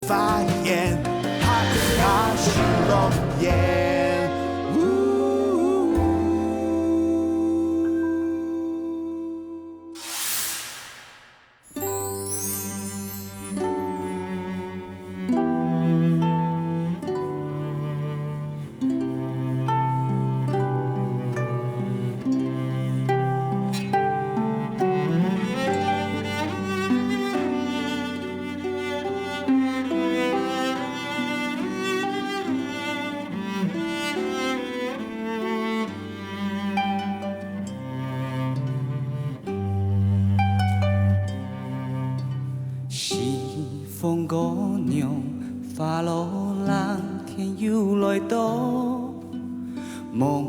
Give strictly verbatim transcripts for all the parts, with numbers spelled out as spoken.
發現，拍下手浪煙。西風姑娘，花落冷天又來到，望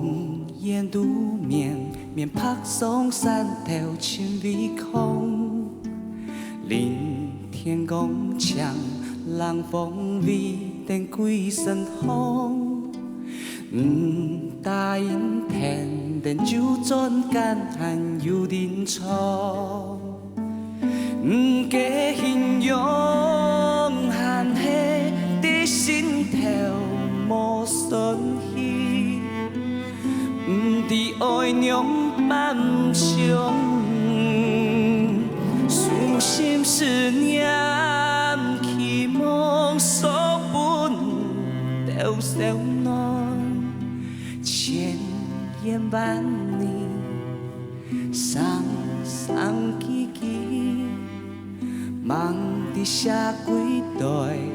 眼肚綿綿白霜山頭盡微光。 臨天光淨，冷風微等歸身項。毋答應跈等，就轉間還有人唱。你个形容還係在心頭無散去。 毋知愛仰般唱，訴心思念，期望所分都燒暖。千言萬語，聲聲句句， 吂知寫幾代，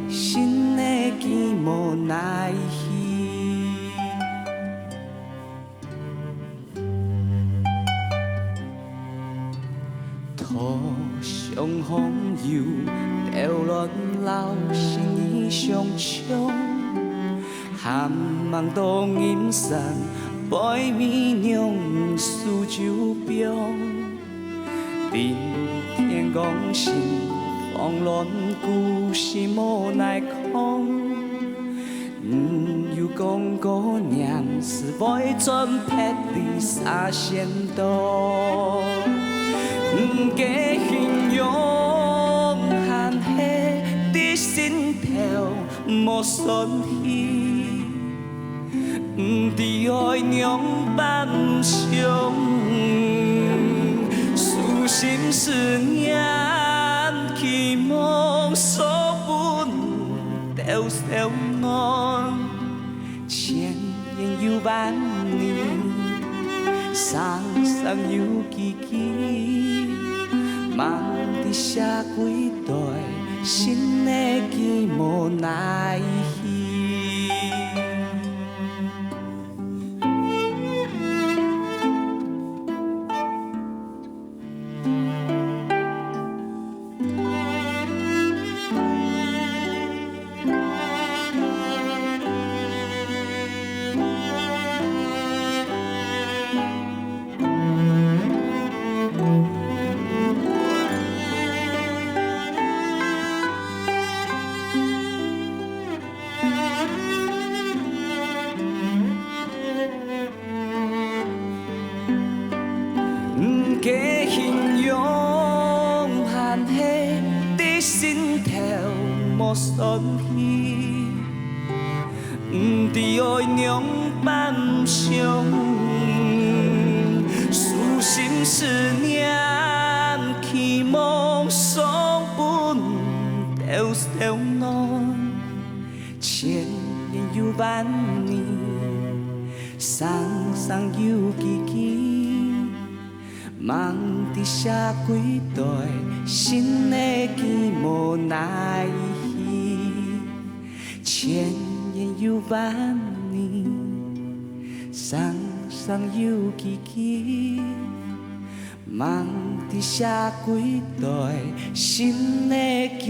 心內寄無奈去。桃香風油，兜亂摎心意相衝。 還吂到人生，背尾娘訴酒放。臨天光心，慌亂故事無奈囥。你有講過，娘子會轉別離三仙島。你个形容還係在心頭 無散去。毋知愛仰般唱，訴心思念，期望所分都燒暖。千言又萬語，聲聲又句句，吂知寫幾代，心內寄無奈去。 你个形容還係在心頭無散去。毋知愛仰般唱，訴心思念，期望所分都燒暖。 千言又萬語，聲聲又句句，吂知寫幾代，心內寄無奈去。千言又萬語，聲聲又句句， 吂知寫幾代，心內寄